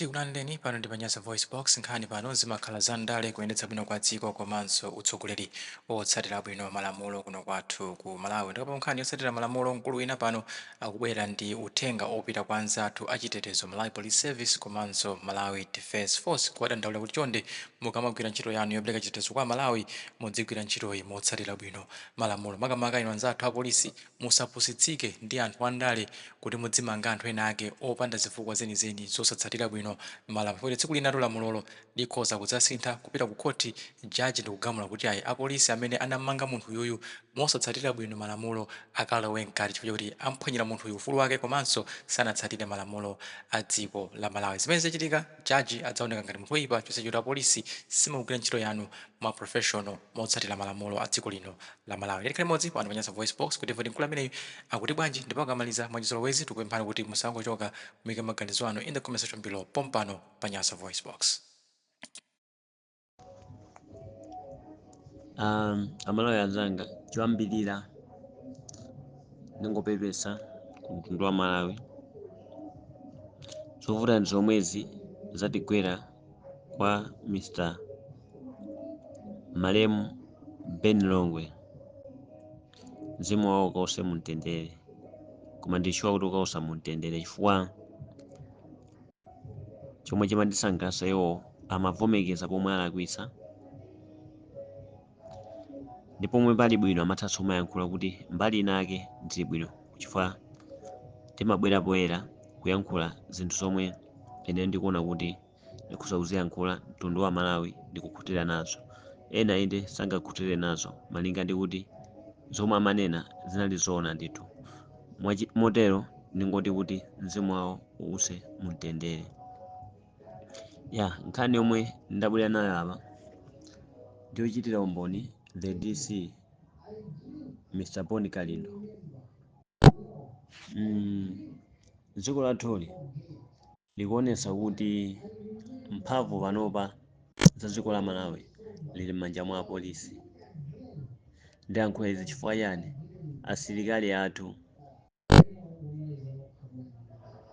Tikulandireni pano ndi pa Nyasa VoiceBox. Nkhani pano zimakhala za ndale, kuyendetsa bwino kwa dziko komanso utsogoleri wotsatira bwino malamulo kuno kwathu ku Malawi. Ndipo nkhani yotsatira malamulo, mkulu wina pano akubwera ndi uthenga opita kwa anzathu achitetezo, Malawi Police Service komanso Malawi Defence Force, kuwadandaula kuti chonde, mukamagwira ntchito yanu yopereka chitetezo kwa Malawi, mudzigwira ntchitoyi motsatira bwino malamulo. Makamaka inu anzathu apolisi, musapusitsike ndi anthu andale kuti mudzimanga anthu ena ake opanda zifukwa zenizeni, zosatsatira bwino malamulo, kuti tsiku linatu lamulolo likhoza kudzasintha, kupita ku khoti, jaji ndikugamula kuti ayi, apolisi amene anamanga munthu uyuyu mosatsatira bwino malamulo akalowe mkati chifukwa chakuti amphwanyira munthuyu ufulu wake komanso sanatsatire malamulo a dziko la Malawi. Zimene zichitika, jaji adzaoneka ngati munthu woyipa chonsecho kuti apolisi simukugwira ntchito yanu mwa professional, motsatira malamulo a dziko lino la Malawi. Tikhale limodzi pano pa Nyasa VoiceBox kuti timve mkulu ameneyu akuti bwanji. Ndipo akamaliza, mwachizolowezi tikupemphani kuti musangochoka, muyike maganizo anu in the comment section below pompano pa Nyasa VoiceBox. Amalawi anzanga, choyambirira ndingopepesa ku mtundu wa Malawi. Zovuta ndi zomwezi zatigwera kwa Mr. Malemu Ben Longwe, mzimu wawo ukause mumtendere. Koma ndi sure kuti ukausa mumtendere, chifukwa chomwe chimandisangalatsa, iwo amavomekeza pomwe alakwitsa, ndipo pomwe pali bwino amathanso kumayankhula kuti mbali inake ndili bwino, chifukwa timabwera poyera kuyankhula zinthu zomwe ine ndikuona kuti ndikhoza kuziyankhula, mtundu wa Malawi ndikukhutira nazo. Ena inde sangakhutire nazo, malinga ndi kuti zomwe amanena zinali zoona ndithu. Motero ndingoti kuti mzimu wawo uuse mumtendere. Ya nkhani yomwe ndabwera nayo apa ndiyochitira umboni the DC, Mr. Bon Kalindo. Dziko lathuli likuonetsa kuti mphamvu panopa za dziko la Malawi lili m'manja mwa apolisi. Ndiyankhula izi chifukwa chani? Asilikali athu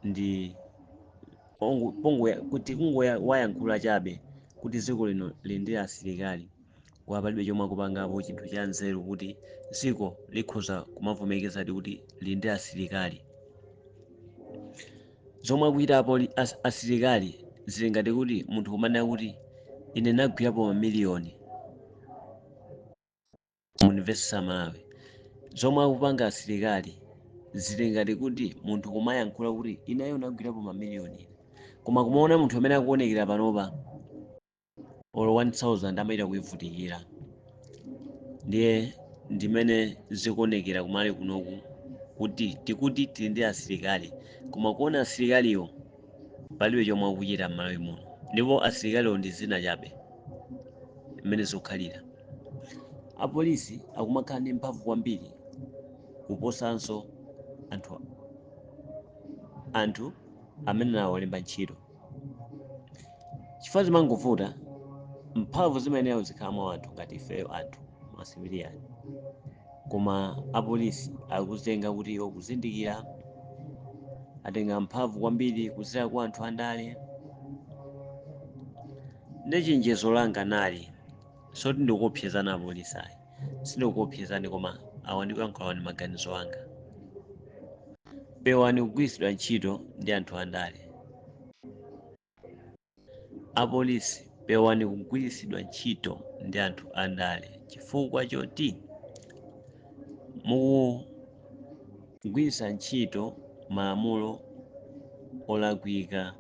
ndi kuti kungowayankhula chabe kuti dziko lino lili ndi asilikali, kwa palibe chomwe akupangapo, chinthu cha nzeru kuti dziko likhoza kumavomekezadi kuti lili ndi asilikali. Zomwe akuchita asilikali zili ngati kuti munthu kumanena kuti ine ndagwirapo mamiliyoni. Mundimvetsetsa, Malawi? Zomwe akupanga asilikali zili ngati kuti munthu kumayankhula kuti ineyo ndagwirapo mamiliyoni, koma kumaona munthu amene akuonekera panopa, olo 1000 amachita kuivutikira. Ndiye ndimene zikuonekera kumali kunoku kuti tikuti tili ndi asilikali, koma kuona asilikaliwo palibe chomwe akuchita m'Malawi muno, ndipo asilikaliwo ndi zina chabe mmene zikukhalira. Apolisi akumakhala ndi mphamvu kwambiri kuposanso anthu amene awalemba ntchito, chifukwa zimangovuta. Mphamvu zimayenera zikhala mwa anthu ngati ifeyo, anthu ma civilian, koma apolisi akuzitenga kuti iwo kuzindikira, atenga mphamvu kwambiri kuzera kwa anthu andale. Ndi chenjezo langa nali soti ndikuopsezana apolisi ayi, sindikuopsezani, koma awa ndikuyankhula ndi maganizo anga. Pewani kugwiritsidwa ntchito ndi anthu andale. Apolisi, pewani kugwiritsidwa ntchito ndi anthu andale, chifukwa choti mukugwiritsa ntchito malamulo olakwika.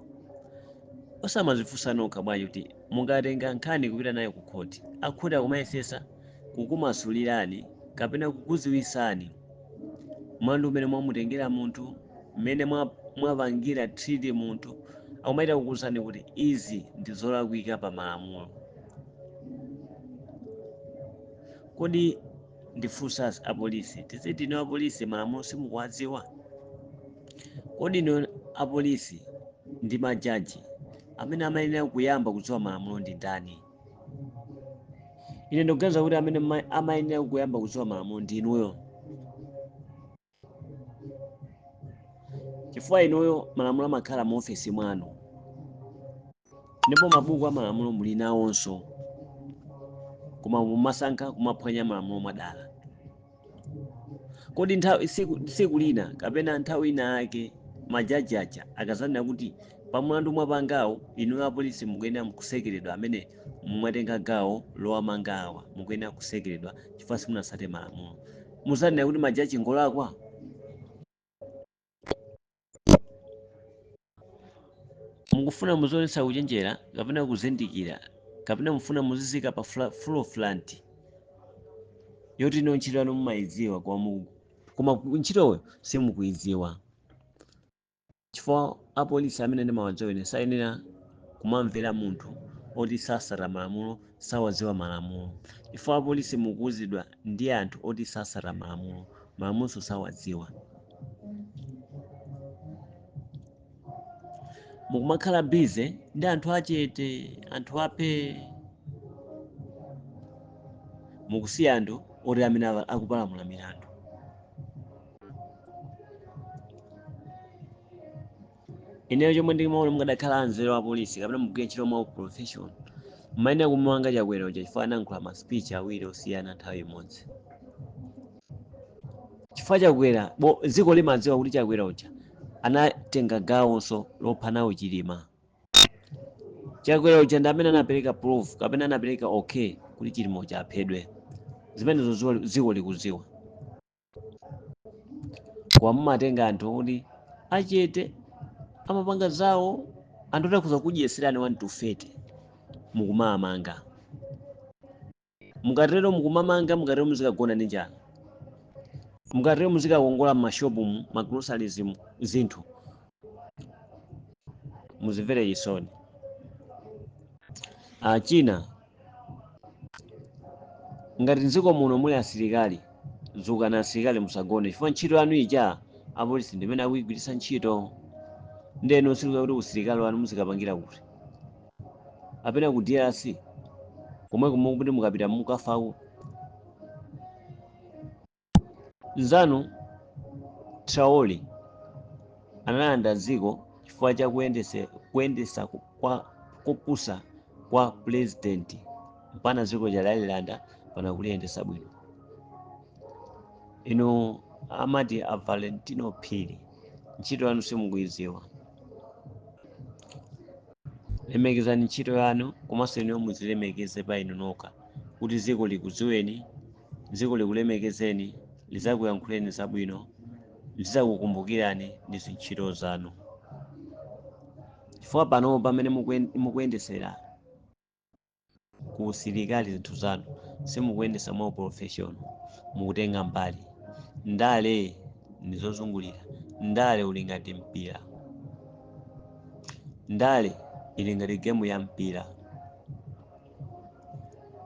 Osamazifunsa nokha bwanji kuti mukatenga nkhani kupita nayo ku khoti, akhoti akumayesesa kukumasulirani kapena kukuziwisani mlandu umene mwamutengera munthu, mmene mwapangira treat munthu, akumaita kukuwuzani kuti izi ndi zolakwika pa malamulo. Kodi ndifunsa apolisi, tiziti inu apolisi malamulo simukuwadziwa? Kodi inu apolisi ndi majaji, amene amayenera kuyamba kudziwa malamulo ndi ndani? Ine ndikuganiza kuti amene amayenera kuyamba kudziwa malamulo ndi inuyo, chifukwa inuyo malamulo amakhala mu ofesi mwanu. Ndipo mabuku a malamulo muli nawonso, koma mumasankha kumaphwanya malamulo mwadala. Kodi nthawi tsiku lina kapena nthawi ina yake majaji aja akazanena kuti pamulandu mwapangawo inu apolisi mukuyenera kusekeredwa, amene mwatenga gawo lowamanga awa mukuyenera kusekeredwa chifukwa simunasate malamulo, muzanena kuti majaji ngolakwa? Mukufuna muzionetsa kuchenjera kapena kuzindikira, kapena mufuna muzizika pa forefront yoti ino ntchito yanu mumayidziwa, koma ntchitoyo simukuyidziwa, chifukwa apolisi amene ndimawadziwa ine sayenera kumamvera munthu oti sasata malamulo, sawadziwa malamulo, chifukwa apolisi mukuwuzidwa ndi anthu oti sasata malamulo, malamulo sawadziwa. Mukumakhala busy ndi anthu achete, anthu aphe, mukusiya anthu oti amene akupalamula milandu. Ineyo chomwe ndimaona, mukadakhala anzeru apolisi kapena mugwire ntchito mwa profession, mumayenera kumumanga Chakwera uja, chifukwa anayankhula ma speech awiri osiyana nthawi imodzi. Chifukwa Chakwera, dziko limadziwa kuti Chakwera uja anatenga gawonso lopha nawo Chilima. Chakwera uja ndi amene anapereka proof kapena anapereka okay kuti Chilima uja aphedwe. Zimenezo dziko likudziwa. Koma mumatenga anthu kuti achete, amapanga zawo, anthu otakhuza kudyetserani 1 to 30, mukumamanga. Mukatero mukumamanga, mukatero muzikagona ndi njala, mukatero muzikakongola m'mashopu mu ma groceries mu zinthu. Muzimvere chisoni. China, ngati mdziko muno muli asilikali, dzukani asilikali, musagone, chifukwa ntchito yanu ija apolisi ndimene akuyigwiritsa ntchito. Ndeno sikuti kuti usilikali wanu muzikapangira kuti apena ku DRC komweko mukuti mukapita mukafako. Nzanu Traore analanda dziko chifukwa cha kuyendesa kwa kopusa kwa president, mpana dziko lalilanda pana kuliyendesa bwino. Inu amati a Valentino Phiri, ntchito yanu simukuyidziwa. Lemekezani ntchito yanu, komanso inu muzilemekeze pa inu nokha, kuti dziko likudziweni, dziko likulemekezeni, lizakuyankhuleni zabwino, lizakukumbukirani ndi zintchito zanu. Chifukwa pano pamene mukuyendesera ku usilikali zinthu zanu, simukuyendesa mwa professional, mukutenga mbali. Ndale ndi zozungulira, ndale uli ngati mpira, ndale ili ngati gemu ya mpira.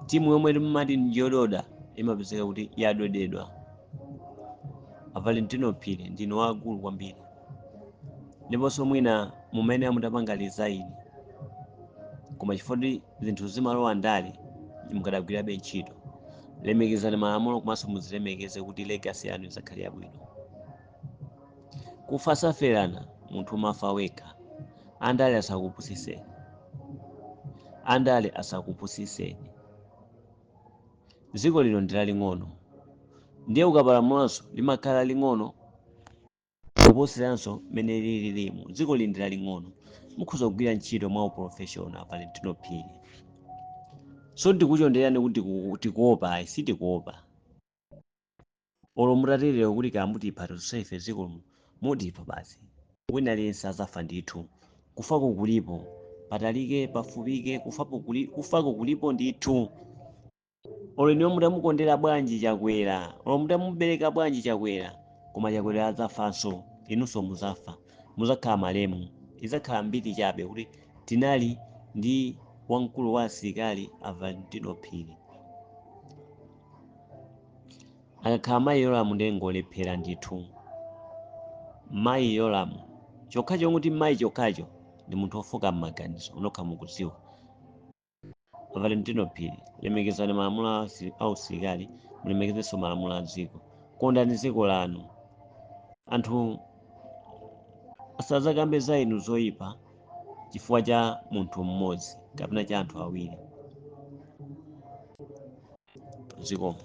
Timu yomwe timati njododa imapezeka kuti yadodedwa. A Valentino Phiri, ndinu wakulu kwambiri, ndiponso mwina mumene mutapanga resign, koma chifukwa kuti zinthu zimalowa ndale, mukadagwirabe ntchito. Lemekezani malamulo, komanso muzilemekeze kuti legacy yanu izakhale yabwino. Kufa saferana, munthu umafa wekha. Andale asakupusiseni, andale asakupusiseni. Dziko lino ndi laling'ono, ndiye ukapalamulanso limakhala ling'ono kuposeranso mmene lili limo. Dziko lili ndi laling'ono, mukhoza kugwira ntchito mwa uprofessional. Valentino Phiri, so ndikuchonderani kuti tikuopa ayi, sitikuopa. Olo mutaterera kuti kamutipha tonsefe dziko muno, mutipha basi, wina aliyense azafa ndithu. Kufako kulipo, patalike pafupike, kufako kulipo ndithu. Olo inuyo mutamukondera bwanji Chakwera, olo mutamubereka bwanji Chakwera, koma Chakwera adzafanso, inunso muzafa, muzakhala malemu. Izakhala mbiri chabe kuti tinali ndi wamkulu wa asilikali a Valentino Phiri. Akakhala mayi Yolamu ndiye ngolephera ndithu. Mayi Yolamu chokhacho, kuti mayi chokhacho ndi munthu wofoka m'maganizo, nokha mukudziwa. Valentino Phiri, lemekezani malamulo a usilikali, mulemekezenso malamulo a dziko. Kondani dziko lanu, anthu asadzakambe za inu zoyipa. Chifukwa cha munthu mmodzi kapena cha anthu awiri. Zikomo.